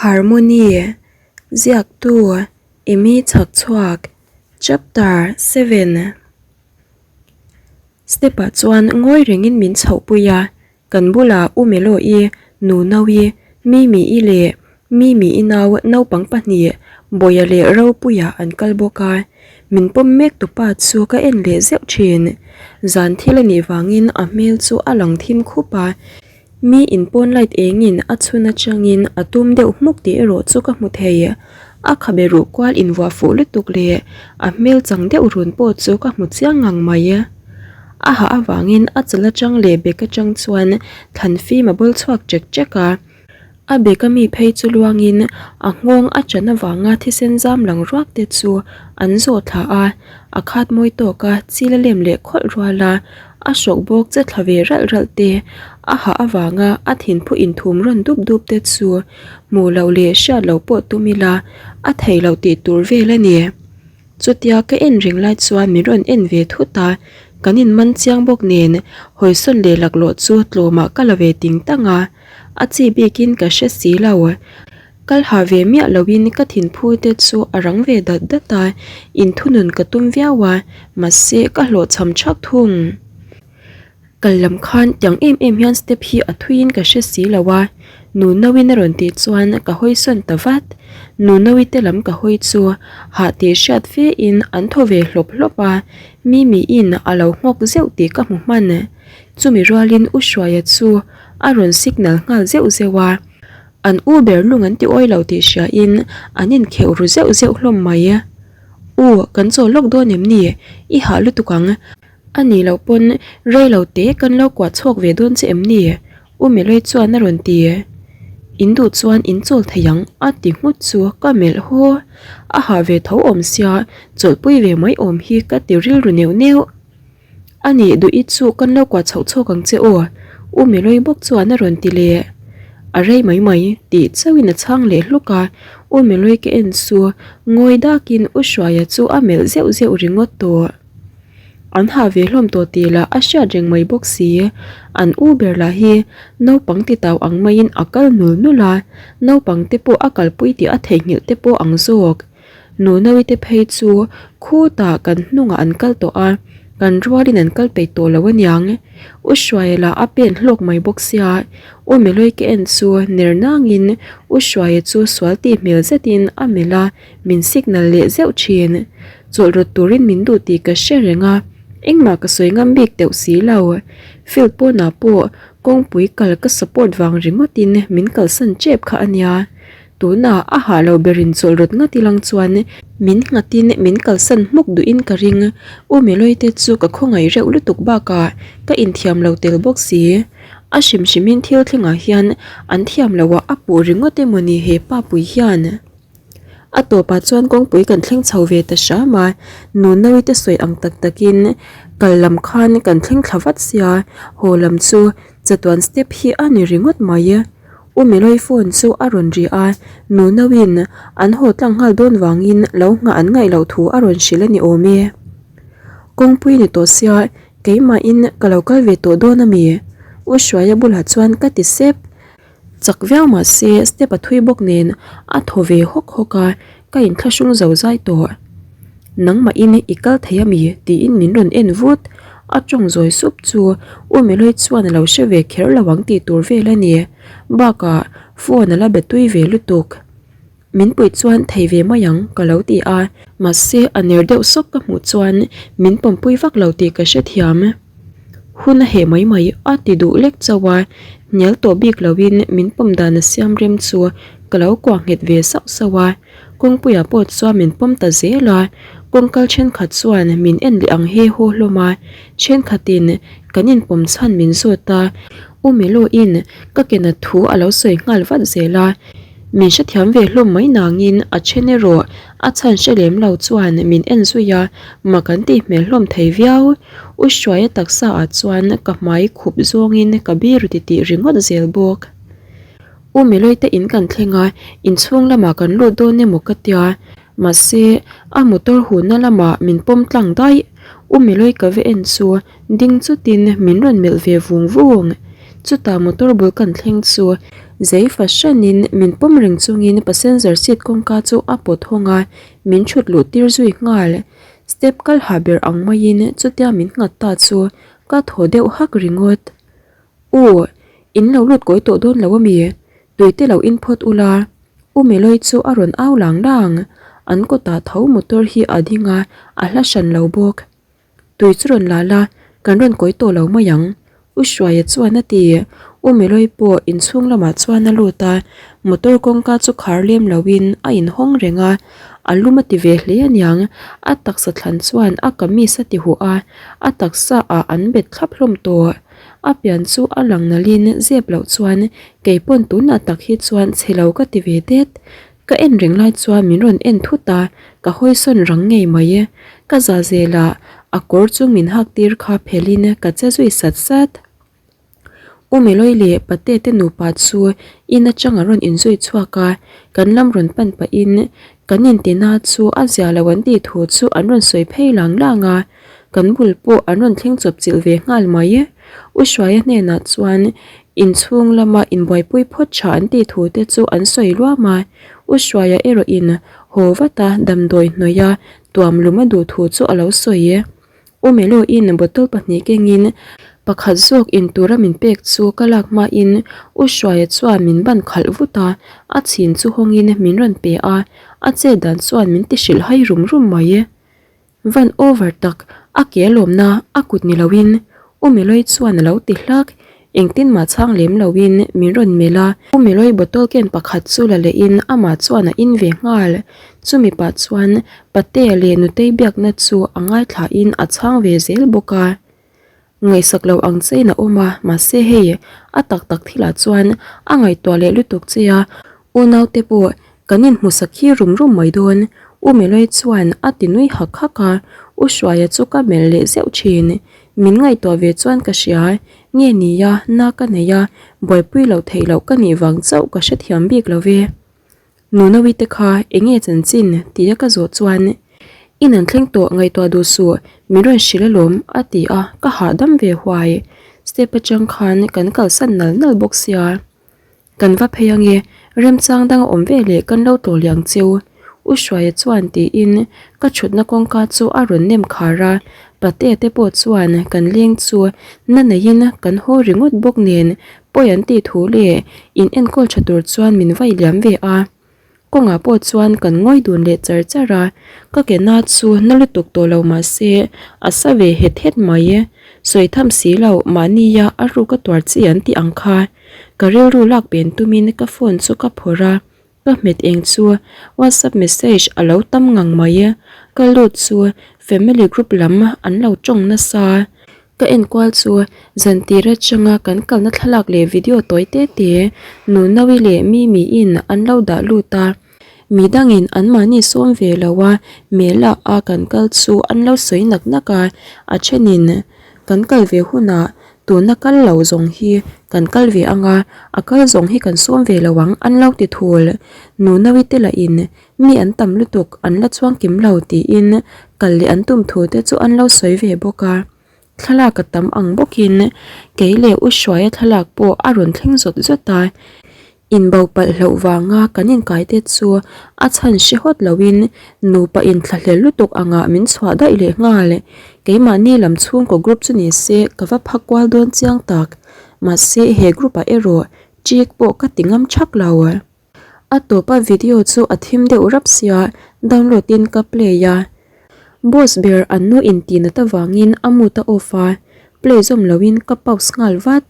Harmony, Ziaktu, Emy Chhakchhuak, Chapter 7 Step-ah chuan ngawi rengin min chhohpui a, kan bulah U Melo-i, Nuno-i, Mimi-i leh Mimi-i nau naupang pahnih Bawia leh Ropuia an kal bawk a, min pawm mek tupa chu ka en leh zeuh thin. Zan thil a nih vangin a hmel chu a lang thim khup a, Mi in pawn light engin a chhun atangin a tum deuh hmuk tih erawh chu ka hmu thei. A khabe ruh kual invuah fuh lutuk leh a hmel chang deuh run pawh chu ka hmu chiang ngang mai. A hah avangin a chal atang leh bek atang chuan thlan fim a bawl chhuak chek chek a. A bek ami phei chu luangin a nghawng a chan avanga thisen zam lang ruak te chu an zawh thla a, a khat mawi tawk a chil a lem leh khawlh rual a, a hrawk bawk che thla ve ralh ralh te, a hah avanga a thinphu inthum rawn dup dup te chu hmuh loh leh hriat loh pawh tum ila a theih loh tih tur vel a ni. Chutia ka en reng lai chuan min rawn en ve thut a, kan in man chiang bawk nen hawisawn leh laklawh chu tlawmah ka la ve ting tang a, a chi bikin ka hre si lo. Kal ha ve miah loin ka thinphu te chu a rang ve dat dat a, inthunun ka tum viau a, mahse ka hlawhchham thak thung. Kal lam khan tiang em em hian step hi a thuiin ka hre si lo a, Nunauin a rawn tih chuan ka hawi sawn ta vat. Nunaui te lam ka hawi chu hah tih hriat fe in an thaw ve hlawp hlawp a, Mimiin a lo nghawk zeuh tih ka hmu hman. Chumi rualin U Hruaia chu a rawn signal nghal zeuh zeuh a, an u ber lung an ti awi lo tih hriain an inkheuh ru zeuh zeuh hlawm mai. U, kan chawl lawk dawn em ni? I hah lutuk ang. A nih loh pawn rei lo te kan lo kuah chhuak ve dawn che em ni? U Meloi chuan a rawn ti. In duh chuan in chawl thei ang a ti nghut chu ka melh haw. A hah ve tho awm sia, chawlhpui ve mai awm hi ka ti rilru neuh neuh. A nih duh i chu kan lo kuah chhoh chhawk ang che aw, U Meloi bawk chuan a rawn ti leh. A rei mai mai tih chauhin a chhang leh hluk a, U Meloi ka en chu ngawi dakin U Hruaia chu a melh zeuh zeuh ringawt tawh. An hah ve hlawm tawh tih lah a hriat reng mai bawk si. An u ber lah hi naupang ti tau ang maiin a kal nul nul a, naupang te pawh a kalpui tih a theihnghilh te pawh ang zawk. Nunawi te phei chu khutah kan hnungah an kal tawh a, kan rualin an kal peih tawh lo aniang. U Hruaia lah a pen hlawk mai bawk sia, U Meloi ka en chu ner nangin U Hruaia chu sual tih hmel zetin a melh a, min signal leh zeuh thin. Chawlh rawt turin min duh tih ka hre reng a, engmah ka sawi ngam bik teuh si lo. Field pawnah pawh kawngpui kal ka support vang ringawtin min kalsan tep kha a nia. Tunah a hah lo berin chawlh rawt ngat ilang chuan min nghatin min kalsan hmuk duhin ka ring. U Meloi te chu ka khawngaih reuh lutuk bakah ka inthiam lo tel bawk si. A hrim hrimin thil thlengah hian an thiam loh a puh ringawt emawni he pa pui hian. A tawpah chuan kawngpui kan thleng chho ve ta hram a, Nunawi te sawi ang tak takin kal lam khan kan thleng thla vat sia, haw lam chu chatuan step hi a ni ringawt mai. U Meloi phone chu a rawn ri a, Nunawiin an haw tlang nghal dawn vangin lo nghah an ngaih loh thu a rawn hrilh a ni awm e. Kawngpui ni tawh sia, keimahin ka lo kal ve tawh dawn a mi? U Hruaia bulah chuan ka ti sep. Chak viau mah se step a thui bawk nen a thaw ve hawk hawk a, ka inthlahrung zo zai tawh. Nangmahin i kal thei a mi? tiin min rawn en vut. A tawng zawi sup chu U Meloi chuan a lo hre ve kher lo ang tih tur vel a ni. Bakah phone a la be tui ve lutuk. Min puih chuan thei ve mai ang ka lo ti a, mahse a ner deuh sawk ka hmuh chuan min pawmpui vak lo tih ka hrethiam. Hun a heh mai mai a ti duh lek chauh a, hnial tawh bik loin min pawm dan a siam rem chu ka lo kuah nghet ve sauh sauh a, kawngpuiah pawh chuan min pawm ta zel a, kawngkal thenkhat chuan min en leh ang he haw hlawm a, thenkhatin kan inpawm chhan min zawt a, U Melo-in ka ke nat thu a lo sawi nghal vat zel a. Min hrethiam ve hlawm mai nangin a then erawh a chhan hre lem lo chuan min en zui a, mak an tih hmel hlawm thei viau. U Hruaia taksa ah chuan ka hmai khup zawngin ka biru titih ringawt zel bawk. U Meloi te in kan thleng a, inchhung lamah kan lut dawn emaw ka tia, mahse a motor hunna lamah min pawm tlang daih. U Meloi ka va en chu ding chutin min rawn melh ve vung vung. Chutah motor bul kan thleng chu. Zei fahranin min pawm reng chungin passenger seat kawngka chu a pawt hawng a, min thut luh tir zui nghal. Step kal ha ber ang maiin chutia min nghat ta chu ka thaw deuh hak ringawt. U, in lo lut kawi tawh dawn lo ami? Tuite lo in phawt ula. U Meloi chu a rawn au lang lang. An kawtah tho motor hi a ding a, a hla hran lo bawk. Tui chu rawn la la, kan rawn kawi tawh lo mai ang. U Hruaia chuan a ti. U Meloi pawh inchhung lamah chuan a lut a, motor kawngka chu khar lem loin a inhawng reng a, a lum a ti ve hle aniang. A taksa thlan chuan a kamis a ti huh a, a taksa ah an bet thlap hlawm tawh. A pian chu a lang nalhin zep loh chuan kei pawn tunah tak hi chuan chhe lo ka ti ve det. Ka en reng lai chuan min rawn en thut a, ka hawisawn rang ngei mai. Ka za zelah a kawr chu min hak tir kha phelhin ka che zui sat sat. U Meloi leh Pate te nupa chu in atang a rawn inzui chhuak a, kan lam rawn pan pahin kan intina chu a zia lo an tih thu chu an rawn sawi phei lang lang a, kan bul pawh an rawn thleng chawp chilh ve nghal mai. U Hruaia hnenah chuan inchhung lama inbuaipui phawt tha an tih thu te chu an sawi luam a, U Hruaia erawhin haw vata damdawi hnawih a tuam lum a duh thu chu a lo sawi. U Melo-in bottle pahnih kengin pakhat zawk in tura min pek chu ka lak hmain U Hruaia chuan min ban khalh vut a, a chhin chu hawngin min rawn pe a, a chet dan chuan min ti hrilh hai rum rum mai. Van over tak, a ke lawmna a kut ni loin U Meloi chuan a lo ti hlak, engtin mah chhang lem loin min rawn melh a. U Meloi bottle ken pakhat chu la lehin amah chuan a in ve nghal. Chumi pah chuan Patea leh Nutei biakna chu a ngaithlain a chhang ve zel bawk a. Ngaihsak lo ang chein a awm a, mahse hei a tak tak thilah chuan a ngaihtuah leh lutuk che a, unaute pawh kan inhmusak hi rum rum mai dawn. U Meloi chuan a ti nui hak hak a, U Hruaia chu ka melh leh zeuh thin. Min ngaihtuah ve chuan ka hria, nge nia na ka nei a, buaipui loh theih loh ka nih vang chauh ka hrethiam bik lo ve. Nunawi te kha eng nge chanchin tia ka zawh chuan In an thleng tawh ngaihtuah duh suh min rawn hrilh alawm a ti a, ka hahdam ve huai. Step atang khan kan kalsan nal nal bawk sia. Kan va phei ange, remchang dang a awm ve leh kan lo tlawh liang cheu. U Hruaia chuan tiin ka thutna kawngka chu a rawn nem khar a, Patea te pawh chuan kan leng chu na neiin kan haw ringawt bawk nen Pawi an tih thu leh in enkawl tha tur chuan min vai liam ve a. Kawngah pawh chuan kan ngawi dun leh char char a, ka ke na chu na lutuk tawh lo mah se a sa ve het het mai. Sawi tham si lo mahnia a ruk a tuar chi an tih ang kha. Ka rilru lak pen tumin ka phone chu ka phawrh a, Ka hmet eng chu WhatsApp message a lo tam ngang mai. Ka lut chu family group lam an lo tawng nasa. Ka enkual chu zantir atanga kan kalna thlalak leh video tawi te te Nunawi leh Mimiin an lo dah lut a. Midangin anmahni sawm ve lo a Mela a kan kal chu an lo sawi nak nak a, a thenin kan kal ve hunah Tuna kal lo zawng hi kan kal ve ang a, a kal zawng hi kan sawm ve lo ang an lo ti thul. Nunawi te lahin mi an tam lutuk an la chuang kim lo tiin kal leh an tum thu te chu an lo sawi ve bawk a. Thlalak a tam ang bawkin kei leh U Hruaia thlalak pawh a rawn thleng zawt zawt a. Inbo palh hlauh vanga kan inkai te chu a chhan hre hawt loin nupa inthlahlel lutuk angah min chhuah daih leh nghal. Keimahni lam chhungkaw group chu ni se ka va phak kual dawn chiang tak. Mahse he group ah erawh ṭik pawh ka ti ngam ṭhak lo. A tawpa video chu a thim deuh rap sia download in ka play a. Boss ber an nu in tih nat avangin a mood a off a, play zawm loin ka pause nghal vat.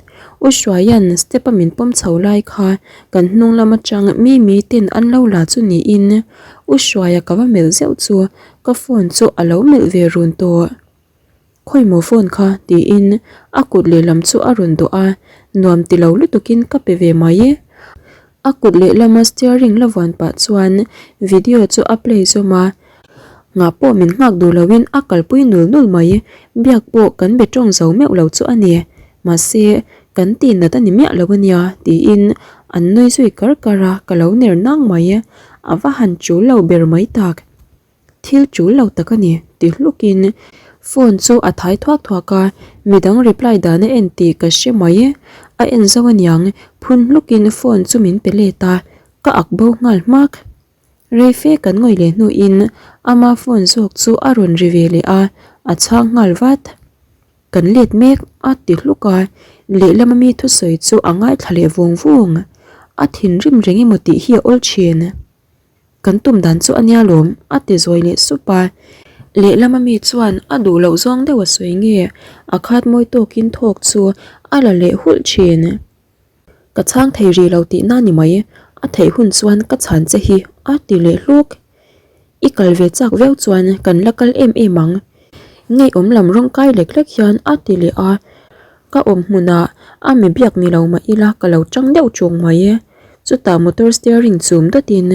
U Hruaia'n step a min pawm chho lai kha kan hnung lam atang mi mi ten an lo la chu niin U Hruaia ka va melh zeuh chu ka phone chu a lo melh ve run tawh. Khawimaw phone kha tiin a kut lehlam chu a rawn dawh a, nuam ti lo lutukin ka pe ve mai. A kut lehlama steering la vuan pah chuan video chu a play zawm a, nghah pawh min nghak duh loin a kalpui nul nul mai, biak pawh kan be tawng zo meuh lo chu a ni, mahse kan tih nat a ni miah lo a nia tiin an nui zui kar kar a, ka lo ner nang mai, a va han tul lo ber mai tak. Thil tul lo tak a ni, ti hlukin phone chu a thai thuak thuak a, midang reply dan a en tih ka hre mai. A en zo aniang, phun hlukin phone chu min pe let a, ka ak bo nghal hmak. Rei fe kan ngawih leh hnuin ama phone zawk chu a rawn ri ve leh a, a chhang nghal vat. Kan let mek a ti hluk a, lehlama mi thusawi chu a ngaithla leh vung vung. A thinrim reng emaw tih hi a awl thin. Kan tum dan chu a nia lawm, a ti zawi leh sup a. Lehlama mi chuan a duh loh zawng deuh a sawi nge, a khat mawi tawkin thawk chu a la leh hulh thin. Ka chhang thei rih lo tihna ni mai, a theih hun chuan ka chhan che hi, a ti leh hluk. I kal ve chak viau chuan kan la kal em em ang. Ngeiawm lam rawng kai lek lek hian a ti leh a, ka awm hmunah a mi biak ni lo mah ila ka lo tang deuh chung mai e. Chutah motor steering chum dawtin,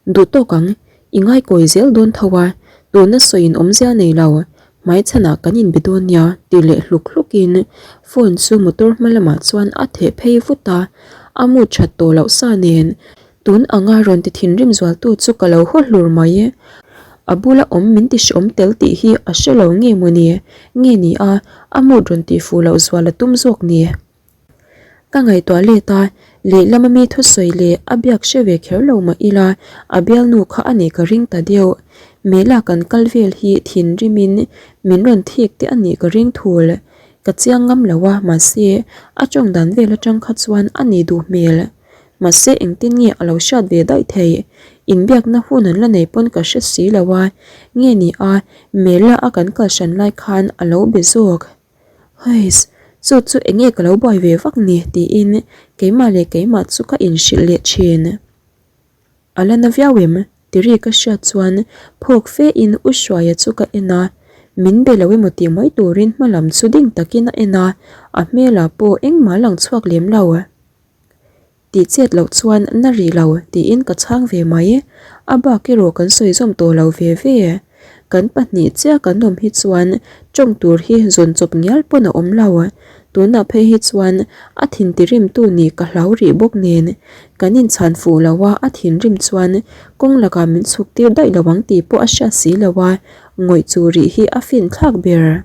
Duh tawk ang, i ngaikawi zel dawn tho a, tuna sawiin awmzia nei lo, hmaichhanah kan inbe dawn nia ti leh hluk hlukin phone chu motor hma lamah chuan a theh phei vut a, a mood that tawh loh sa nen tun anga rawn ti thinrim zualtu chu ka lo haw hlur mai. A bula awm min ti hreawm tel tih hi a hre lo nge mawni, nge ni a, a mood rawn tih fuh loh zual a tum zawk ni. Ka ngaihtuah let a, lehlama mi thusawi leh a biak hre ve kher lo mah ila a bialnu kha a nih ka ring ta deuh. Mela kan kal vel hi thinrimin min rawn thik te a nih ka ring thul. Ka chiang ngam lo a, mahse a tawng dan vel atang kha chuan a nih duh hmel. Mahse engtin nge a lo hriat ve daih theih? Inbiakna hun an la nei pawn ka hre si lo a, nge ni a Mela a kan kal hran lai khan a lo be zawk. Huiss, chu chu eng nge ka lo buai ve vak ni tiin keimah leh keimah chu ka inhrilh leh thin. A la na viau em? Ti ri ka hriat chuan phawk fe in U Hruaia chu ka en a, min be lo emaw tih mai turin hma lam chu ding takin a en a, a hmelah pawh engmah a lang chhuak lem lo. Tih chet loh chuan na rih lo tiin ka chhang ve mai. A bak erawh kan sawi zawm tawh lo ve ve. Kan pahnih chiah kan awm hi chuan tawng tur hi zawn chawp ngial pawn a awm lo. Tunah phei hi chuan a thin tirimtu nih ka hlau rih bawk nen kan inchhan fuh lo a, a thinrim chuan kawng lakah min chhuk tir daih lo ang tih pawh a hriat si lo a, ngawih chu rih hi a finthlak ber.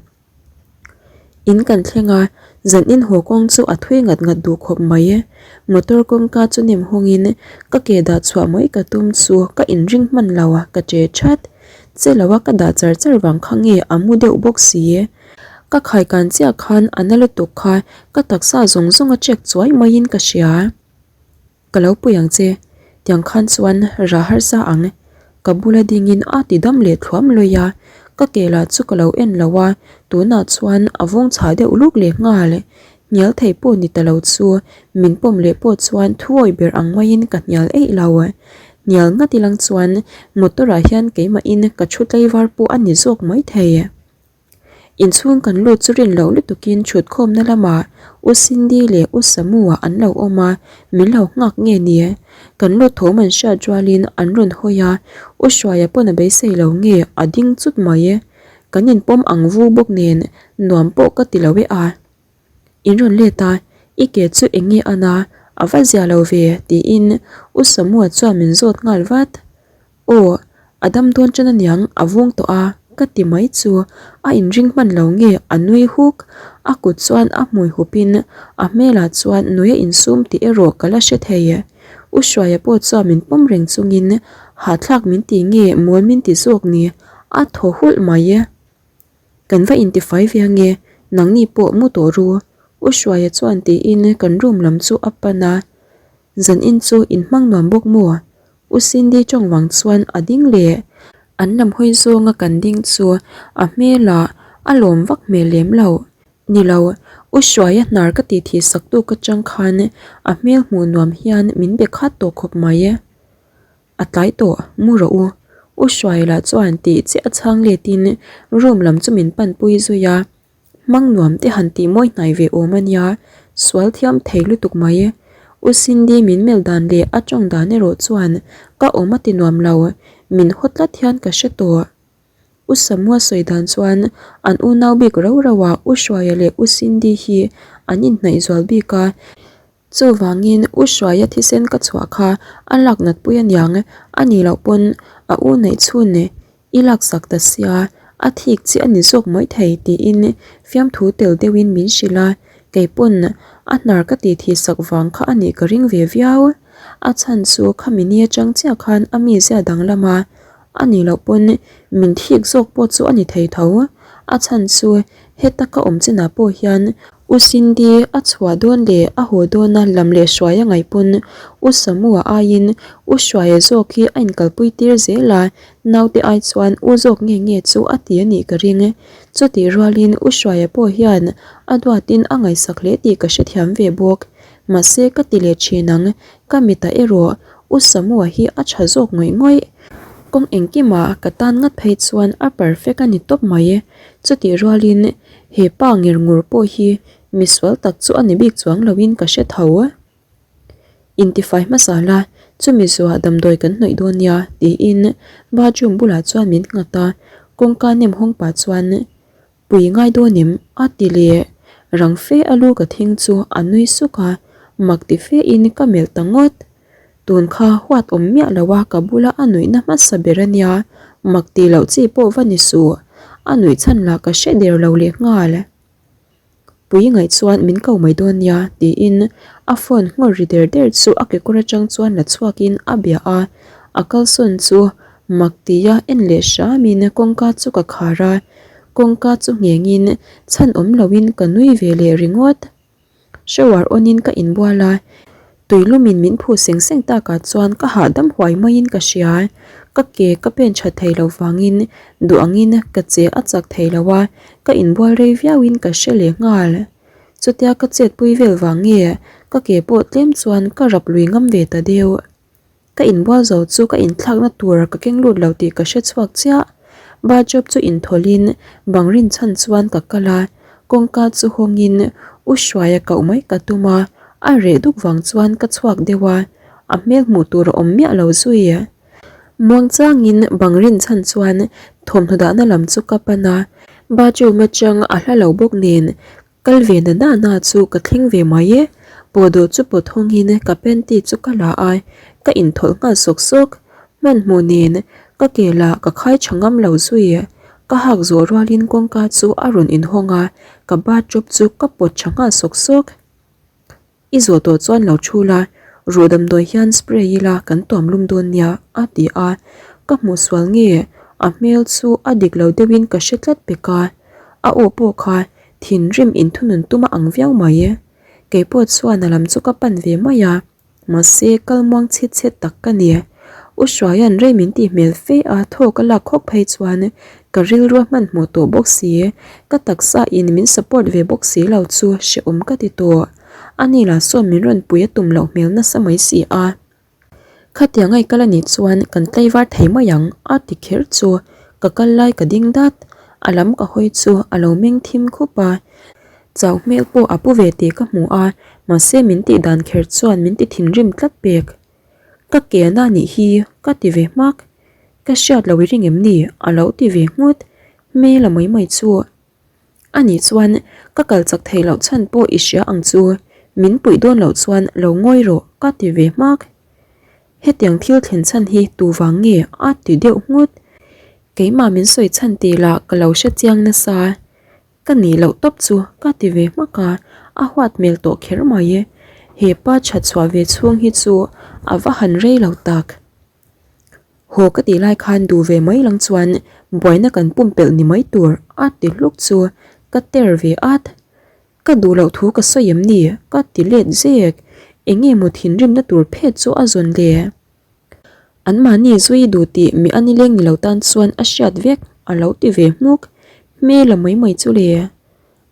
In kan thleng a, zan in haw kawng chu a thui ngat ngat duh khawp mai. Motor kawngka chu nem hawngin ka ke dah chhuah mai ka tum chu ka inring hman lo a, ka che that. Che lo a ka dah char char vang kha nge a mu deuh bawk si. Ka khaikan chiah khan a na lutuk kha ka taksa zawng zawng a check chuai maiin ka hria. Ka lo pui ang che, tiang khan chuan rah harsa ang. Ka bula dingin a ti dam leh thluam lawih a, ka ke lah chu ka lo en lo a, tunah chuan a vawng chhah deuh luk leh nghal. Hnial thei pawh ni ta lo chu min pawm leh pawh chuan thuawi ber ang maiin ka hnial eih lo. Hnial ngat ilang chuan motor ah hian keimahin ka thu tlaivar pawh a ni zawk maithei. Inchhung kan lut chu rin loh lutukin thutkhawmna lamah U Cindy leh U Samu-a an lo awm a, min lo nghak nge ni? Kan lut thawm an hriat rualin an rawn hawi a, U Hruaia pawn a beisei lo nge a ding chut mai. Kan inpawm ang vu bawk nen nuam pawh ka ti lo e a. In rawn let a, i ke chu eng nge a na? A va zia lo ve tiin U Samu-a chuan min zawt nghal vat. Aw, a dam dawn ṭan aniang a vung tawh a, ka ti mai chu a inring hman lo nge a nui huk, a kut chuan a hmui hupin a hmelah chuan nui a insum tih erawh ka la hre thei. U Hruaia pawh chuan min pawm reng chungin hahthlak min ti nge mawl min ti zawk ni, a thaw hulh mai. Kan va intifai ve ange, nangni pawh mu tawh ru, U Hruaia chuan tiin kan room lam chu a pan a, zan in chu inhmang nuam bawk maw? U Cindy tawng vang chuan a ding leh. An lam hawi zawnga kan ding chu a hmelah a lawm vak hmel lem lo. Ni lo, U Hruaia hnar ka tih thih sak tu ka chang khan a hmel hmuh nuam hian min be khat tawh khawp mai. A tlai tawh, mu rawh u. U Hruaia lah chuan tih chiah a chhang letin room lam chu min panpui zui a. Hmang nuam te han tih mawi hnai ve awm a nia, sual thiam thei lutuk mai. U Cindy min melh dan leh a tawng dan erawh chuan ka awm a ti nuam lo, min haw tlat hian ka hre tawh. U Samua sawi dan chuan an unau bik rau rau ah U Hruaia leh U Cindy hi an inhnaih zual bik a, Chuvangin U Hruaia thisen ka chhuah kha a lak nat pui aniang, a nih loh pawn a u neih chhun i laksak ta sia, a thik chi a ni zawk mai thei tiin fiamthu tel deuhin min hrilh a, Kei pawn a hnar ka tih thih sak vang kha a nih ka ring ve viau. A chhan chu khami ni atang chiah khan a mizia danglam a, a nih loh pawn min thik zawk pawh chu a ni thei tho. A chhan chu heta ka awm chinah pawh hian U Cindy a chhuah dawn leh a haw dawna lam leh hruai a ngaih pawn U Samua aiin U Hruaia zawk hi a inkalpui tir zel a, naute ai chuan U zawk nge nge chu a ti a nih ka ring. Chutih rualin U Hruaia pawh hian a duatin a ngaihsak hle tih ka hrethiam ve bawk. Mahse ka ti leh thin ang, ka mitah erawh U Samua hi a tha zawk ngawih ngawih. Kawng engkimah ka tan ngat phei chuan a perfect a ni tawp mai. Chutih rualin He pa ngir ngur pawh hi misual tak chu a ni bik chuang loin ka hre tho. Intifai hmasa la, chumi zuah damdawi kan hnawih dawn nia, tiin bathroom bulah chuan min nghat a, kawngka nem hawng pah chuan Pui ngai dawn em? a ti leh. Rang fe a lu ka thing chu a nui suk a, mak ti fe in ka melh ta ngawt. Tun kha huat awm miah lo a ka bula a nuihna hmasa ber a nia, mak tih loh chi pawh va ni suh, a nuih chhan lah ka hre der lo leh nghal. Pui ngaih chuan min ko mai dawn nia tiin a phone nghawr ri der der chu a kekawr atang chuan la chhuakin a bia a, a kalsawn chu mak tia en leh hramin kawngka chu ka khar a, kawngka chu nghengin chhan awm loin ka nui ve leh ringawt. Shower on in ka inbual a, tuilumin min phu seng seng takah chuan ka hahdam huai maiin ka hria. Ka ke ka pen tha thei lo vangin duh angin ka che a chak thei lo a, ka inbual rei viauin ka hre leh nghal. Chutia ka chetpui vel vang nge ka ke pawh tlem chuan ka rap lui ngam ve ta deuh. Ka inbual zo chu ka inthlakna tur ka keng lut lo tih ka hre chhuak chiah. Bathrobe chu inthawlhin bang rinchhan chuan ka kal a, kawngka chu hawngin U Hruaia koh mai ka tum a, a reh duk vang chuan ka chhuak deuh a, a hmel hmuh tur a awm miah lo zui. Muangchangin bang rinchhan chuan thawmhnaw dahna lam chu ka pan a, bathroom atang a hla lo bawk nen Kal ve na na na chu ka thleng ve mai e, pawhdawh chu pawt hawngin ka panty chu ka la a, ka inthawlh nghal sawk sawk. Hmanhmawh nen ka ke lah ka khai tha ngam lo zui. Ka hak zawh rualin kawngka chu a rawn inhawng a, ka bathrobe chu ka pawt tha nghal sawk sawk. I zawh tawh chuan lo thu la, ruh damdawi hian spray ila kan tuam lum dawn nia a ti a, ka hmuh sual nge a hmel chu a dik lo deuhin ka hre tlat pek a, a aw pawh kha thinrim inthunun tum a ang viau mai. Keipawh chuan a lam chu ka pan ve mai a. Mahse, kal muang chhit chhet tak ka ni. U Hruaia'n rei min tih hmel fe a thawk a lak khawk phei chuan ka rilru a hmanhmawh tawh bawk si, ka taksa in min support ve bawk si lo chu hrehawm ka ti tawh. Ani lah sawn min rawn pui a tum loh hmel nasa mai si a. Khatiang ai kal a nih chuan kan tlaivar thei mai ang a ti kher chu ka kal lai ka ding dat. A lam ka hawi chu a lo meng thim khup a. Chau hmel pawh a pu ve tih ka hmu a, mahse min tih dan kher chuan min ti thinrim tlat pek. Ka ke na nih hi ka ti ve hmak. Ka hriat lo i ring em ni? A lo ti ve nghut. Hmel a mai mai chu. A nih chuan ka kal chak thei loh chhan pawh i hria ang chu, min puih dawn loh chuan lo ngawi rawh ka ti ve hmak. Hetiang thil thlen chhan hi tu vang nge a ti deuh nghut. Keimah min sawi chhan tih lah ka lo hre chiang nasa. Ka nih loh tawp chu ka ti ve hmak a, a huat hmel tawh kher mai. He pa that chhuah ve chhung hi chu a va han rei lo tak. Haw ka tih lai khan duh ve mai lang chuan buaina kan pumpelh ni mai tur a ti hluk chu ka ter ve at. Ka duh loh thu ka sawi em ni? Ka ti let zek. Eng nge maw thinrimna tur phet chu a zawn le? Anmahni zui duh tih mi a nileng ni lo tan chuan a hriat vek a lo ti ve hmuk. Hmel a mai mai chu le.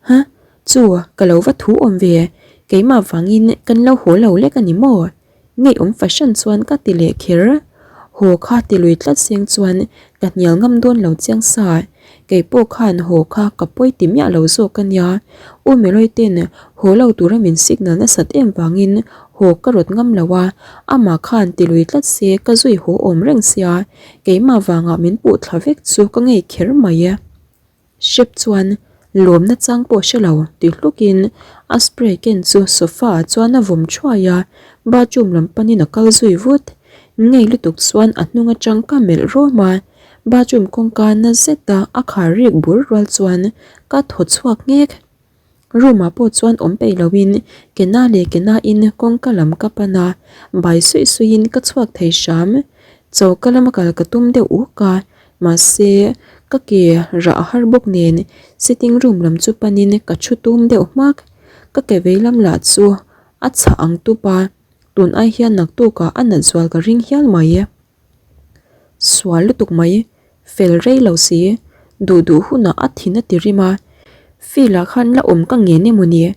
Ha, chu ka lo va thu awm ve, keimah vangin kan lo haw lo lek a ni maw? Ngeiawm fahran chuan ka ti leh kher. Haw kha ti lui tlat seng chuan ka hnial ngam dawn lo chiang sa. Kei pawh khan haw kha ka pawi ti miah lo zawk a nia. U Meloy ten haw lo tura min signal nasat em vangin haw ka rawt ngam lo a, amah khan ti lui tlat se ka zui haw awm reng sia, keimah vangah min puh thla vek chu ka ngei kher mai e. Hrep chuan lawmna chang pawh hre lo ti hlukin a spray ken chu sofa ah chuan a vawm thuai a, bathroom lam panin a kal zui vut. Ngei lutuk chuan a hnung atang ka melh rawm a, bathroom kawngka na zeta a khar rik bur rual chuan ka thaw chhuak nghek. Room ah pawh chuan awm peih loin Kena leh Kena in kawngka lam ka pan a, bai suih suih in ka chhuak thei hram. Choka lama kal ka tum deuh uk a, mahse ka ke rah a har bawk nen sitting room lam chu panin ka thu tum deuh hmak. Ka ke vei lam lah chu a chhah ang tup a, tun ai hian naktukah a nat zual ka ring hial mai. Sual lutuk mai, fel rei lo si, duh duh hunah a thin a ti rim a, field ah khan la awm ka ngen emaw ni?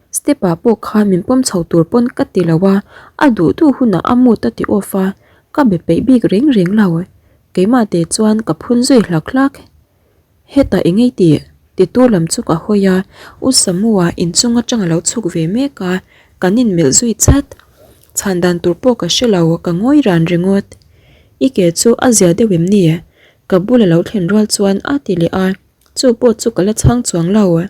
Step ah pawh khan min pawm chho tur pawn ka ti lo a, a duh duh hunah a mood a ti off a, ka be peih bik reng reng lo. Keimah te chuan ka phun zui hlak hlak. Hetah eng ei tih? Titu lam chu ka hawi a, U Samua inchung atang a lo chhuk ve mek a, kan inmelh zui chat. Chhan dan tur pawh ka hre lo, ka ngawi ran ringawt. I ke chu a zia deuh em ni? Ka bul a lo thlen rual chuan a ti leh a, chu pawh chu ka la chhang chuang lo.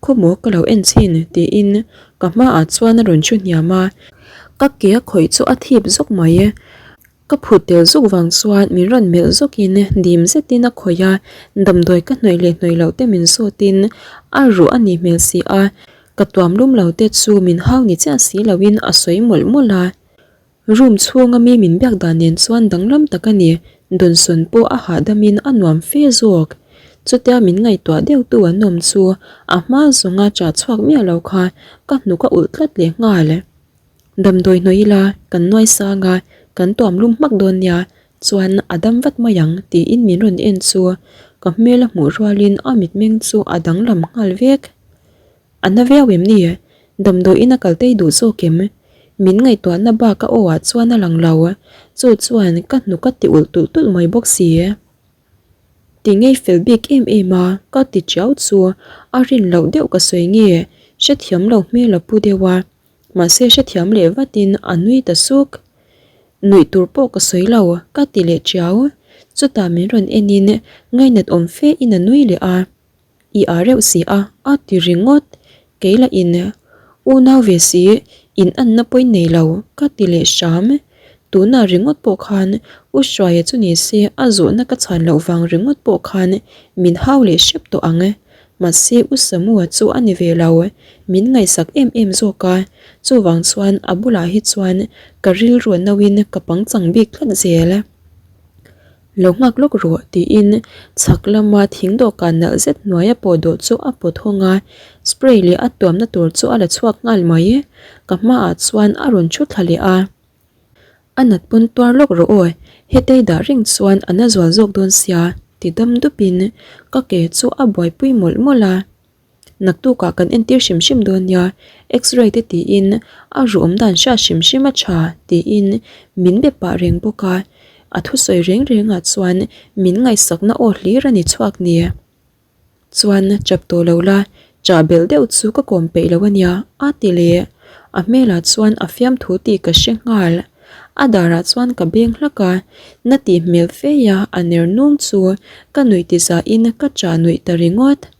Khawmaw ka lo en chhin tiin ka hmaah chuan a rawn thu hniam a, ka ke a khawih chu a thip zawk mai. Ka phut tel zuk vang chuan min rawn melh zawkin dim zetin a khawih a, damdawi ka hnawih leh hnawih loh te min zawtin a ruh a nih hmel si a, ka tuam lum lo te chu min hau ni chiah si loin a sawi mawlh mawlh a. Room chhunga mi min biak dan nen chuan danglam tak a ni, Dawnsawn pawh a hahdamin a nuam fe zawk. Chutia min ngaihtuah deuhtu an awm chu a hma zawnga chah chhuak miah lo kha ka hnuk a ulh tlat leh nghal. Damdawi hnawih ila kan nuai sang a, kan tuam lum hmak dawn nia, chuan a dam vat mai ang tiin min rawn en chu ka hmel a hmuh rualin a mitmeng chu a danglam nghal vek. A na viau em ni? Damdawiin a kal tei duh zawk em? Min ngaihtuahna bak a aw ah chuan a lang lo, chu chuan ka hnuk a ti ulh tulh tulh mai bawk si. Ti ngei fel bik em em a, ka ti chiau chu a rin loh deuh ka sawi nge, hrethiam lo hmel a pu deuh a. Mahse hrethiam leh vatin a nui ta suk. Nuih tur pawh ka sawi lo, ka ti leh chiau. Chutah min rawn enin ngainat awm fe in a nui leh a. I ah reuh si a, a ti ringawt. Kei lah in unau ve si, in anna pawhin nei lo, ka ti leh hram. Tunah ringawt pawh khan U Hruaia chu ni se a zawhna ka chhan loh vang ringawt pawh khan min hau leh hrep tawh ang. Mahse U Samua chu a ni ve lo, min ngaihsak em em zawk a, chuvang chuan a bulah hi chuan ka rilru a nauin ka pangchang bik tlat zel. Lo nghak lawk rawh tiin chhak lama thing dawhkan nalh zet hnuaia pawh dawh chu a pawt hawng a, spray leh a tuamna tur chu a la chhuak nghal mai. Ka hmaah chuan a rawn thu thla leh a. A nat pawn tuar lawk rawh aw, hetei dah reng chuan a na zual zawk dawn sia, ti dam dupin ka ke chu a buaipui mawlh mawlh a. Naktukah kan entir hrim hrim dawn nia, x-ray te tiin a ruh awm dan hriat hrim hrim a tha tiin min be pah reng bawk a, a thusawi reng rengah chuan min ngaihsakna aw hlir a ni chhuak ni. Chuan chap tawh lo la, chah belh deuh chu ka kawm peih lo a nia a ti leh. A hmelah chuan a fiamthu tih ka hre nghal. A darah chuan ka beng hlak a, na tih hmel feia a ner nung chu ka nuih ti zahin ka chah nuih ta ringawt.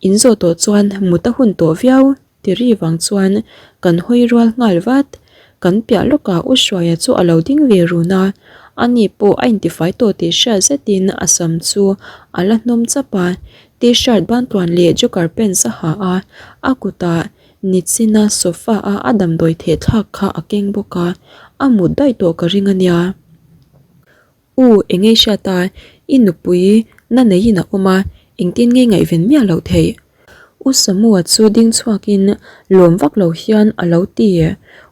In zawh tawh chuan mut a hun tawh viau ti ri vang chuan kan hawi rual nghal vat. Kan piah lawkah U Hruaia chu a lo ding ve run a, ani pawh a intifai tawh tih hriat zetin a sam chu a la hnawm chap a, t-shirt bantluan leh joker pants a ha a, a kutah nichina sofa a a damdawi theh thlak kha a keng bawk a, a mut daih tawh ka ring a nia. U, eng ei hriat a, i nupui na neiin a awm a, engtin nge ngaihven miah loh theih? U Samua chu ding chhuakin lawm vak lo hian a lo ti.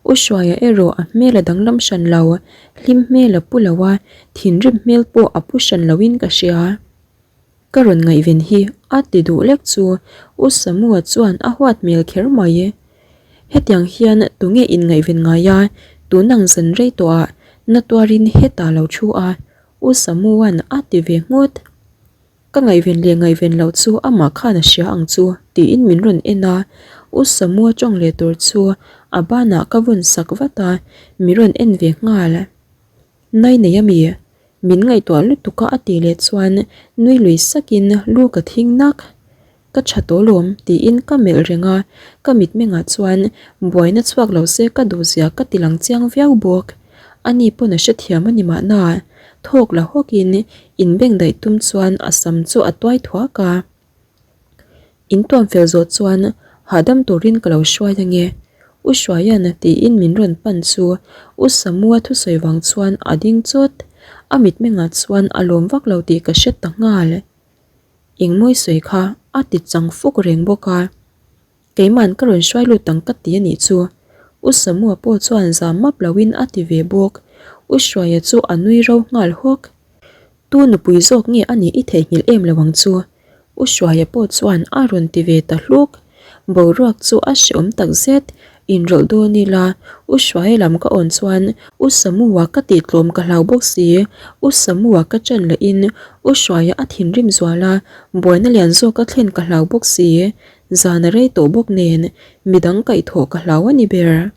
U Hruaia erawh a hmel a danglam hran lo, hlim hmel a pu lo a, thinrim hmel pawh a pu hran loin ka hria. Ka rawn ngaihven hi a ti duh lek chu U Samua chuan a huat hmel kher mai. Hetiang hian tunge inngaihven ngai a, tunang zan rei tawhah na tuarin hetah lo thu a, U Samua'n a ti ve nghut. Ka ngaihven leh ngaihven loh chu amah khan a hria ang chu tiin min rawn en a, U Samua tawng leh tur chu a banah ka vawn sak vat a, min rawn en ve nghal. Nai nei a mi? Min ngaihtuah lutuk a a tih leh chuan nui lui sakin lu ka thing nak. Ka tha tawh lawm tiin ka melh reng a, ka mitmengah chuan buaina chhuak lo se ka duh zia ka ti lang chiang viau bawk. Ani pawn a hrethiam a ni mahna, thawk la hawkin inbengdaih tum chuan a sam chu a tuai thuak a. In tuam fel zawh chuan hahdam turin ka lo hruai ange. U Hruaia'n tiin min rawn pan chu U Samua thusawi vang chuan a ding chawt. A mitmengah chuan a lawm vak lo tih ka hre ta nghal. Engmawi sawi kha a ti chang fuk reng bawk a. Keima'n ka rawn hruai lut ang ka ti a nih chu. U Samua pawh chuan zam map loin a ti ve bawk. U Hruaia chu a nui ro nghal hawk. Tu nupui zawk nge a nih i theihnghilh em lo ang chu? U Hruaia pawh chuan a rawn ti ve ta hluk. Boruak chu a hreawm tak zet. Inrawlh dawn ila, U Hruaia lam ka awn chuan U Samua ka tihtlawm ka hlau bawk si. U Samua ka ṭan lahin U Hruaia a thinrim zual a, buaina lian zawk a thlen ka hlau bawk si. Zan a rei tawh bawk nen midang kaihthawh ka hlau a ni ber.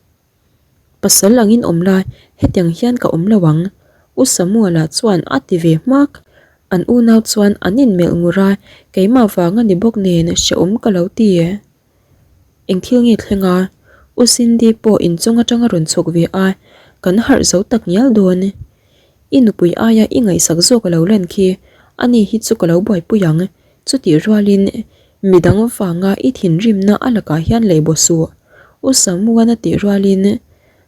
Pasal angin awm la, hetiang hian ka awm lo ang. U Samuel-a chuan a ti ve hmak. An unau chuan an inmelh ngur a, keimah vang a ni bawk nen hrehawm ka lo ti. Eng thil nge thleng a? U Cindy pawh inchung atang a rawn chhuk ve a, kan harh zo tak ngial dawn. I nupui aia i ngaihsak zawk a lo lan khi, ani hi chu ka lo buaipui ang. Chutih rualin midang vanga i thinrimna a lakah hian lei baw suh. U Samuan a tih rualin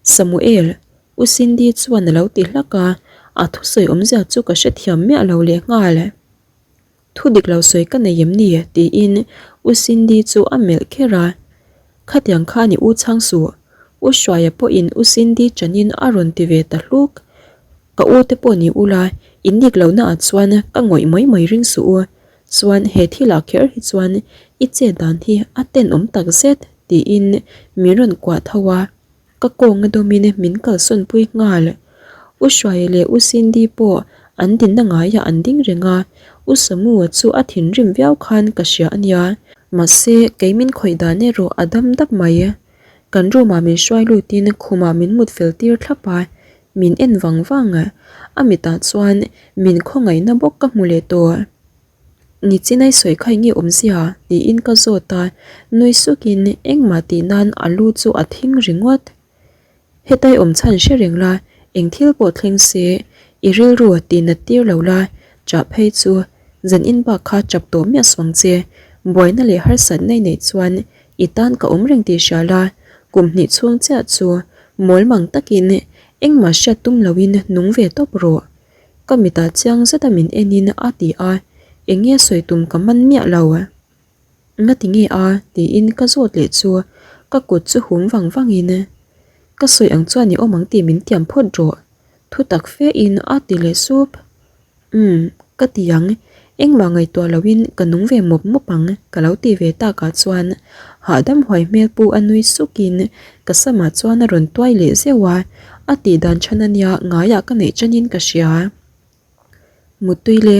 Samuel, U Cindy chuan a lo ti hlak a, a thusawi awmzia chu ka hrethiam miah lo lehnghal. Thu dik lo sawi ka nei em ni? tiin U Cindy chu a melh kher a. Khatiang khan i u chhang suh. U Hruaia pawhin U Cindy chanin a rawn ti ve ta hluk. Ka u te pawh ni ula, in dik lohna ah chuan ka ngawih mai mai ring suh u. Chuan he thil ah kher hi chuan i chet dan hi a tenawm tak zet tiin min rawn kuah tho a. Ka kawnga dawmin min kalsawn pui nghal. U Hruaia leh U Cindy pawh an dinna ngaiah an ding reng a, U Samua chu a thinrim viau khan ka hria a nia. Mahse, kei min khawih dan erawh a dam dap mai. Kan room ah min hruai lutin khumah min mut fel tir thlap a, min en vang vang. A mitah chuan min khawngaihna bawk ka hmu leh tawh. Nichinai sawi kha enge awmzia? tiin ka zawt a, nui sukin engmah tih nan a lu chu a thing ringawt. Hetai awm chhan hre reng la, eng thil pawh thleng se, i rilru tih nat tir lo la, chah phei chu zan in bak kha chap tawh miah suang che, buaina leh harsatna i neih chuan i tan ka awm reng tih hria la, kum hnih chhung chiah chu mawlmang takin engmah hriat tum loin nung ve tawp rawh. Ka mitah chiang zeta min enin a ti a, eng nge sawi tum ka man miah lo. Ngati nge a? tiin ka zawt leh chu ka kut chu hum vang vangin ka sawi ang chuan i awm ang tih min tiam phawt rawh thu tak fe in a ti leh sup. Umm, ka ti ang, engmah ngaihtuah loin ka nung ve mawp mawp ang ka lo ti ve takah chuan hahdam huai hmel pu a nui sukin Ka samah chuan a rawn tuai leh zeuh a, a tih dan chhan a nia ngaiah ka neih chanin ka hria. Muttui le,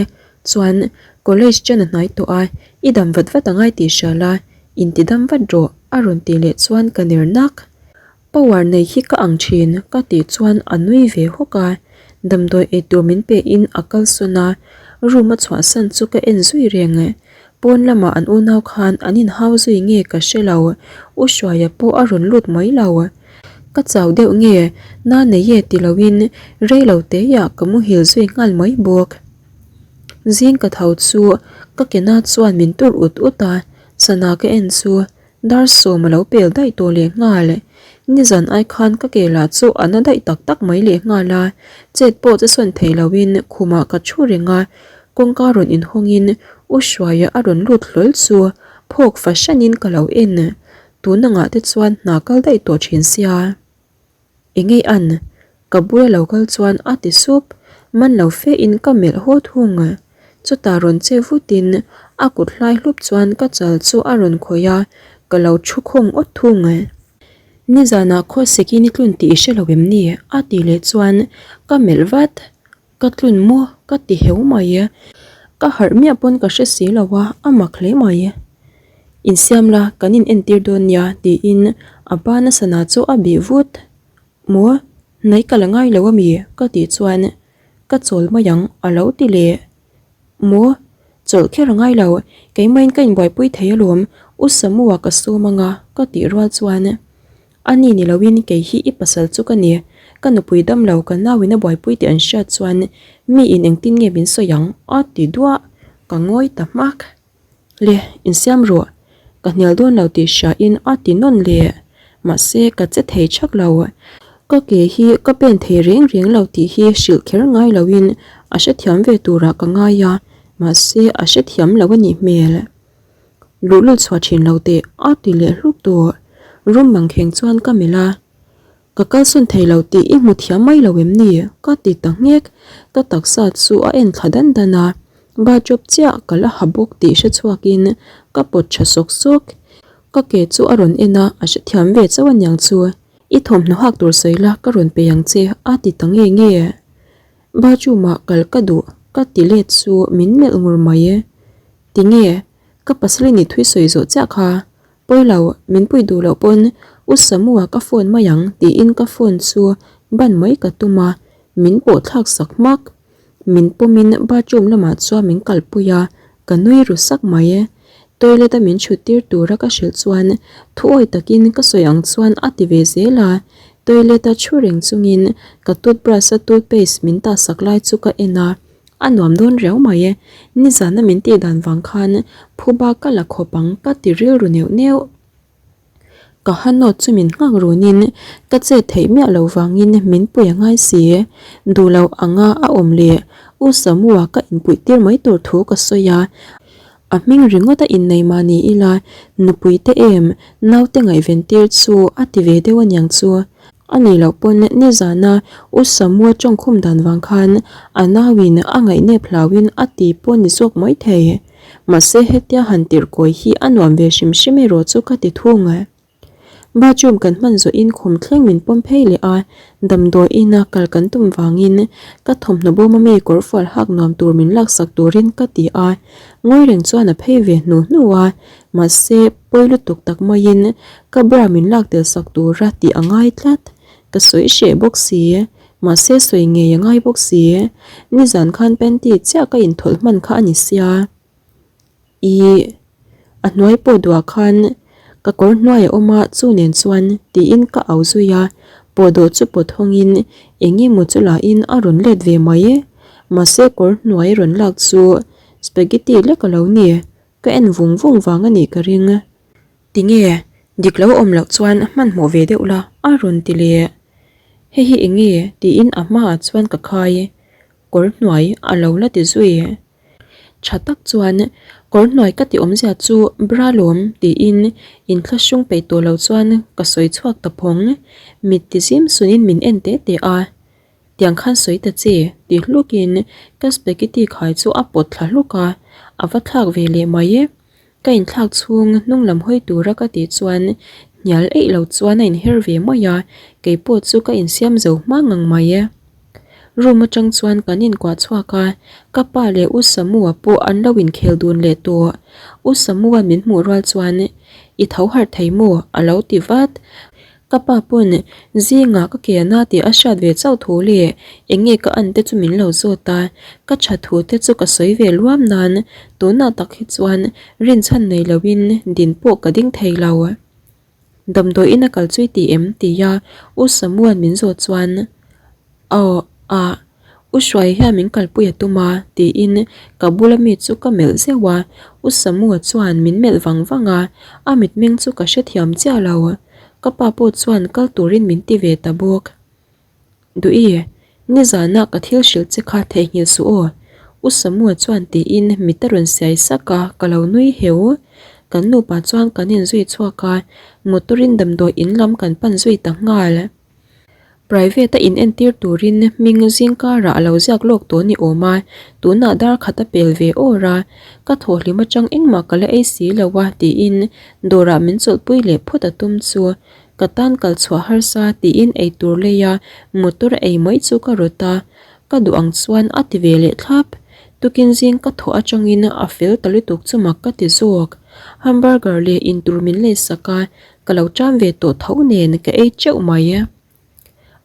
chuan college chen a hnai tawh a, i dam vat vat angai tih hria la, inti dam vat rawh a rawn tih leh chuan ka ner nak. Power nei hi ka ang thin ka tih chuan a nui ve hawk a, damdawi eitur min pe in a kalsawn a, room a chhuahsan chu ka en zui reng. Pawn lamah an unau khan an inhau zui nge ka hre lo, U Hruaia pawh a rawn lut mai lo. Ka chau deuh nge, na nei e ti loin rei lo teiah ka muhil zui nghal mai bawk. Zing ka tho chu ka ke na chuan min tur ut ut a, sana ka en chu Dar sawm a lo pel daih tawh leh nghal. Nizan ai khan ka ke lah chu a na daih tak tak mai leh nghal a, chet pawh che sawn thei loin khumah ka thu reng a, kawngka rawn inhawngin U Hruaia a rawn lut hlawl chu phawk fahranin ka lo en. Tun angah te chuan hna kal daih tawh thin sia. Engei an? Ka bula lo kal chuan a ti sup, man lo fe in ka melh haw thung. Chutah rawn che vut in a kut hlai hlup chuan ka chal chu a rawn khawih a, ka lo thu khawng awt thung. Nizanah khawsik in i tlun tih i hre lo em ni? a tih leh chuan ka melh vat. Ka tlun maw? Ka ti heu mai. Ka harh miah pawn ka hre si lo a, a mak hle mai. Insiam la, kan in entir dawn nia tiin a bana sana chu a bih vut. Maw? Hnai ka la ngai lo ami? Ka tih chuan ka chawl mai ang a lo ti leh. Maw? Chawlh kher a ngai lo, keimahin ka inbuaipui thei alawm, U Samua ka sawm anga ka tih rual chuan A ni ni loin kei hi i pasal chu ka ni, ka nupui dam lo ka nauin a buaipui tih an hriat chuan mi in engtin nge min sawi ang a ti duah, ka ngawi ta hmak. Le, insiam rawh. Ka hnial dawn lo tih hria in a ti nawn leh. Mahse ka che thei thak lo. Ka ke hi ka pen thei reng reng lo tih hi hrilh kher ngai lo in a hrethiam ve turah ka ngai a, mahse a hrethiam lo a nih hmel. Luhlul chhuah thin lo teh a ti leh hluk tawh. Room mangkheng chuan ka melh a. Ka kalsawn thei lo tih i hmu thiam mai lo em ni? Ka ti ta nghek. Ka taksa chu a en thla dan dan a, bathrobe chiah ka la ha bawk tih hre chhuakin ka pawt tha sawk sawk. Ka ke chu a rawn en a, a hrethiam ve chauh aniang chu. I thawmhnaw hak tur sawi la ka rawn pe ang che a ti ta nge nge. Bathroom ah kal ka duh ka ti let chu min melh ngur mai. Tinge? Ka pasal i nih thui sawi zawh chiah kha. Pawi lo, min pui duh loh pawn U Samu-a ka phone mai ang tiin ka phone chu ban mai ka tum a, min pawh thlak sak hmak. Min pawmin bathroom lamah chuan min kalpui a, ka nui ru sak mai. Toilet a min chhut tir tura ka hrilh chuan thuawi takin ka sawi ang chuan a ti ve zel a, toilet a thu reng chungin ka toothbrush a toothpaste min tah sak lai chu ka en a, A nuam dawn riau mai e, nizana min tih dan vang khan phuba ka la khawp ang ka ti rilru neuh neuh. Ka ha nawt chu min nghak runin ka chet theih miah lo vangin min pui a ngai si. Duh loh anga a awm leh U Samua ka inpuih tir mai tur thu ka sawi a, a hming ringawt a innei mah ni ila nupui te em naute ngaihven tir chu a ti ve deuh aniang chu. A nih loh pawn nizana U Samua tawngkhum dan vang khan a nauin a ngaihnep hlauin a ti pawh ni zawk mai thei. Mahse hetia han tirh kawi hi a nuam ve hrim hrim erawh chu ka ti thung. Bathroom kan hman zawhin khum thleng min pawm phei leh a, damdawi ina kal kan tum vangin ka thawmhnaw bawm ami kawrfual hak nuam tur min laksak turin ka ti a, ngawi reng chuan a phei ve hnu hnu a, mahse Pawi lutuk tak maiin ka bra min lak tel sak tura tih a ngai tlat. Ka sawi hreh bawk si, mahse sawi ngei a ngai bawk si. Nizan khan panty chiah ka inthawlh hman kha a ni sia. Ih, a hnuai pawh duah khan ka kawr hnuai a awm a chu nen chuan tiin ka au zui a, pawhdawh chu pawt hawngin eng emaw chu lahin a rawn let ve mai. Mahse kawr hnuai rawn lak chu spaghetti lek a lo ni. Ka en vung vung vang a nih ka ring. Tinge, dik lo awm loh chuan hmanhmawh ve deuh la a rawn ti leh. Hei hi eng nge? tiin a hmaah chuan ka khai. Kawr hnuai a lo la ti zui. Tha tak chuan kawr hnuai ka ti awmzia chu bra lawm tiin inthlahrung peih tawh lo chuan ka sawi chhuak ta phawng. Mit ti zim sunin min en teh teh a. Tiang khan sawi ta che, ti hlukin ka spaghetti khai chu a pawt thla hluk a, a va thlak ve leh mai e. Ka inthlak chhung hnung lam hawi tura ka tih chuan hnial eih lo chuan a inher ve mai a, keipawh chu ka insiam zo hma ngang mai e. Room atang chuan kan inkuah chhuak a, ka pa leh U Samua pawh an lo inkhel dun leh tawh. U Samua min hmuh rual chuan, I tho harh thei maw? a lo ti vat. Ka pa pawn zingah ka ke na tih a hriat ve chauh thu leh eng nge ka an te chu min lo zawt a, ka tha thu te chu ka sawi ve luam nan tunah tak hi chuan rinchhan nei loin din pawh ka ding thei lo. Damdawiin a kal chui ti em? tia U Samuan min zawt chuan Aw ah U Hruai hian min kalpui a tum a tiin ka bula mi chu ka melh zeuh a, U Samua chuan min melh vang vang a, a mitmeng chu ka hrethiam chiah lo. Ka pa pawh chuan kal turin min ti ve ta bawk. Duhi, nizana ka thil hrilh che kha theihnghilh suh aw U Samua chuan tiin mit a rawn siai sak a, ka lo nui heu. Kan nupa chuan kan inzui chhuak a, motor in damdawi in lam kan pan zui ta nghal. Private a inentir turin hming zing karah a lo ziak lawk tawh ni awm a, tunah dar khat a pel ve awr a, ka thawhhlim atang engmah ka la ei si lo a tiin dawrah min chawlhpui leh phawt a tum chu ka tan kal chhuah harsa tiin eitur lei a motor a ei mai chu ka rawt a, ka duh ang chuan a ti ve leh thlap. Tukin zing ka thawh atangin a fel ta lutuk chu mak ka ti zawk. Hamburger leh intur min leisak a, Ka lo ṭam ve tawh tho nen ka ei teuh mai.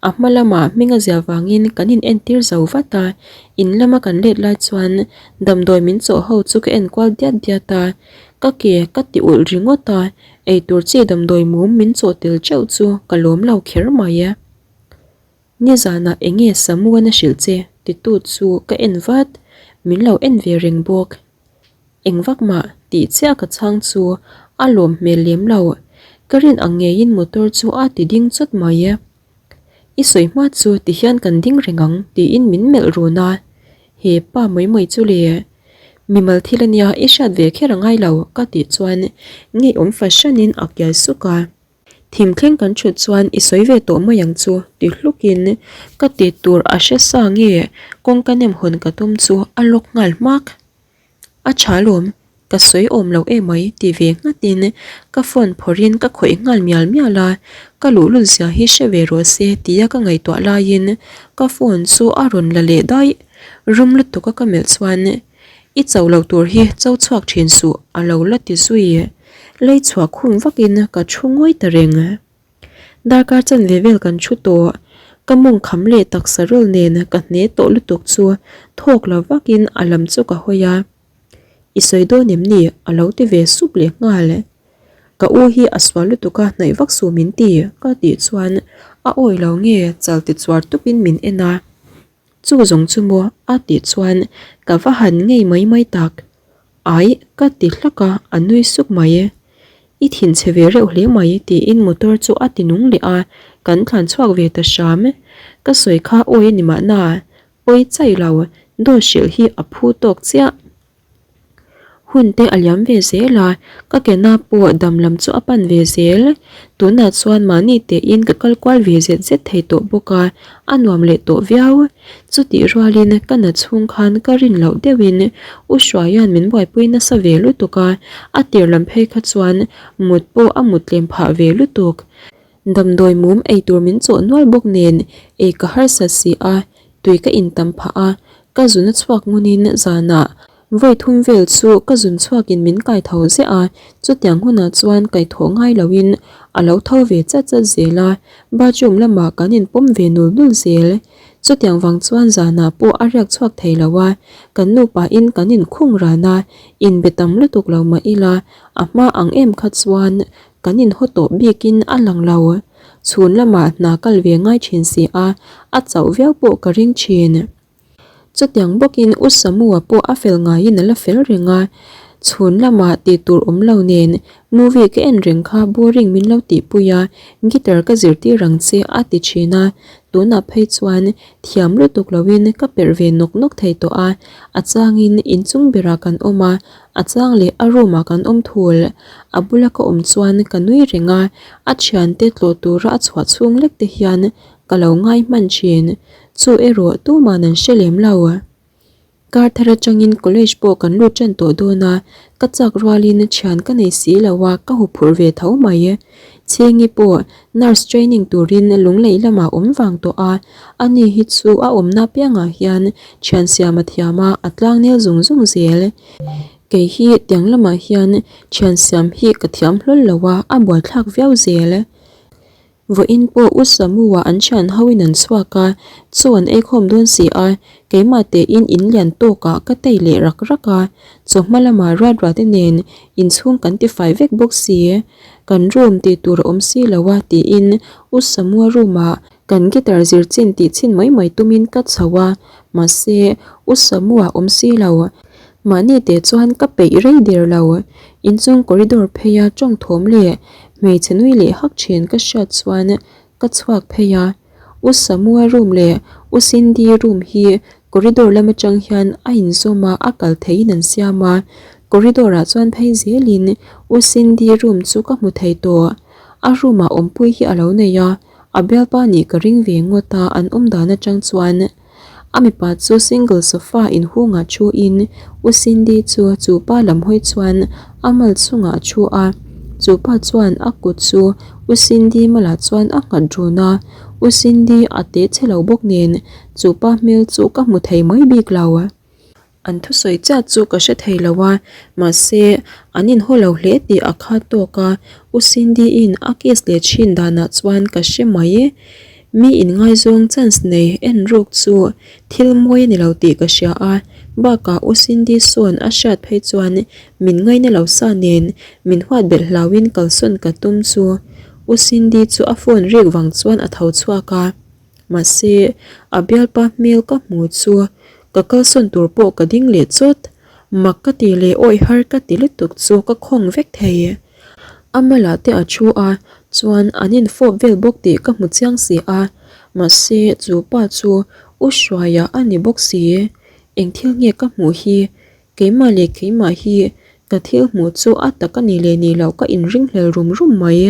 A hma lamah hming a zia vangin kan in entir zo vat a, in lama kan let lai chuan damdawi min chawh ho chu ka en kual diat diat a, ka ke ka ti ulh ringawt a, eitur chi damdawi mum min chawh tel teuh chu ka lawm lo kher mai. Nizanah eng nge Samuan a hrilh che? titu chu ka en vat, min lo en ve reng bawk. Eng vak mah tih chiah ka chhang chu a lawm hmel lem lo. Ka rin ang ngeiin motor chu a ti ding chawt mai. I sawi hma chu ti hian kan ding reng ang tiin min melh run a. He pa mai mai chu le. Mimal thil ania i hriat ve kher a ngai lo ka tih chuan ngeiawm fahranin a kiai suk a. Thimthleng kan thut chuan i sawi ve tawh mai ang chu ti hlukin ka ti tur a hre sa nge kawngka nem hawn ka tum chu a lawk nghal hmak. A tha lawm, ka sawi awm lo emai ti ve nghatin ka phone phawrhin ka khawih nghal mial mial a, ka luhlul zia hi hre ve rawh se tia ka ngaihtuah laiin ka phone chu a rawn la leh daih. Rum lutuk a ka melh chuan I cho loh tur hi cho chhuak thin suh a lo la ti zui. Lei chhuah khum vakin ka thu ngawi ta reng. Darkar chanve vel kan thu tawh. Ka mawng kham leh taksa rul nen ka hne tawh lutuk chu thawk la vakin a lam chu ka hawi a. I sawi dawn em ni? A lo ti ve sup leh nghal. Ka u hi a sual lutuk a hnaih vak su min ti ka tih chuan a awi lo nge chal ti chuar tupin min en a. Chu zawng chu maw a tih chuan ka va han ngei mai mai tak. Aih ka ti hlak a, a nui suk mai. I thinchhe ve reuh hle mai tiin motor chu a ti nung leh a, kan thlan chhuak ve ta hram. Ka sawi kha awi a ni mahna, awi chaih lo, dawt hrilh hi a phu tawk chiah. Hun te a liam ve zel a, ka ke na pawh dam lam chu a pan ve zel. Tunah chuan mahni tein ka kal kual ve zet zet thei tawh bawk a, a nuam leh tawh viau. Chutih rualin ka na chhung khan ka rin loh deuhin U Hruaia'n min buaipui nasa ve lutuk a, a tir lam phei kha chuan mut pawh a mut tlem phah ve lutuk. Damdawi mum ei tur min chawh nual bawk nen ei ka harsa si a, tui ka in tam phah a, ka zun a chhuak ngunin zanah vawi thum vel chu ka zun chhuakin min kai tho ziah a, chutiang hunah chuan kai thawh ngai loin a lo tho ve chat chat zel a, bathroom lamah kan inpawm ve nul nul zel. Chutiang vang chuan zanah pawh a riak chhuak thei lo a, kan nupain kan inkhung ran a, inbe tam lutuk lo mah ila a hma ang em kha chuan Kan inhaw tawh bikin a lang lo. Chhun lamah hna kal ve ngai thin si a, a chauh viau pawh ka ring thin. Chutiang bawkin U Samua pawh a fel ngaiin a la fel reng a, chhun lamah tih tur awm lo nen movie ka en reng kha boring min lo tihpui a, guitar ka zirtir ang che a ti thin a, tunah phei chuan thiam lutuk loin ka perh ve nawk nawk thei tawh a, a changin inchung berah kan awm a, A chang leh a room ah kan awm thul. A bula ka awm chuan ka nui reng a, a thiante tlawh tura a chhuah chhung lek te hian ka lo ngai hman thin. Chu erawh tuman an hre lem lo. Kar thar atangin college pawh kan lut tan tawh dawn a, ka chak rualin thian ka nei si lo a, ka huphurh ve tho mai. Chhingi pawh nurse training turin lunglei lamah awm vang tawh a, ani hi chu a awmna piangah hian thian siam a thiam a, a tlangnel zung zung zel. Kei hi tiang lamah hian thian siam hi ka thiam hlawl lo a, a buaithlak viau zel. Vawiin pawh U Samu-a an thian hoin an chhuak a, chaw an eikhawm dawn si a, keimah tein in lian tawkah ka tei leh rak rak a, chawhma lamah ruat ruat te nen inchhung kan tifai vek bawk si. Kan room tih tur a awm si lo a tiin U Samua room ah kan guitar zir chin tih chhin mai mai tumin ka chho a, mahse U Samua awm si lo. Mahni teh chuan ka peih rei der lo. Inchung corridor pheia tawng thawm leh hmeichhe nui leh hak thin ka hriat chuan ka chhuak phei a. U Samua room leh U Cindy room hi corridor lam atang hian a inzawm a, a kal theihin an siam a. Corridor ah chuan phei zelin U Cindy room chu ka hmu thei tawh. A room ah awmpui hi a lo nei a, a bialpa nih ka ring ve ngawt a an awm dan atang chuan. A mipa chu single sofa inhungah thu in U Cindy chu chu pa lam hawi chuan a mal chungah a thu a, chu pa chuan a kut chu U Cindy malah chuan a nghat run a, U Cindy a te chhe lo bawk nen chu pa hmel chu ka hmu thei mai bik lo. An thusawi chiah chu ka hre thei lo a, mahse an inhaw lo hle tih a kha tawk a, U Cindy-in a kiss leh thin danah chuan ka hre mai. Mi inngaizawng chance nei en ruk chu thil mawi a ni lo tih ka hria a, bakah U Cindy sawn a hriat phei chuan min ngaina lo sa nen min huat belh hlauhin kalsawn ka tum chu U Cindy chu a phone rik vang chuan a tho chhuak a. Mahse, a bialpa hmel ka hmu chu ka kalsawn tur pawh ka ding leh chawt. Mak ka ti leh awih har ka ti lutuk chu ka khawng vek thei. A malah te a thu a, chuan an infawp vel bawk tih ka hmu chiang si a, mahse chu pa chu U Hruaia a ni bawk si. Eng thil nge ka hmuh hi? Keimah leh keimah hi ka thil hmuh chu a tak a ni leh ni loh ka inringhlel rum rum mai.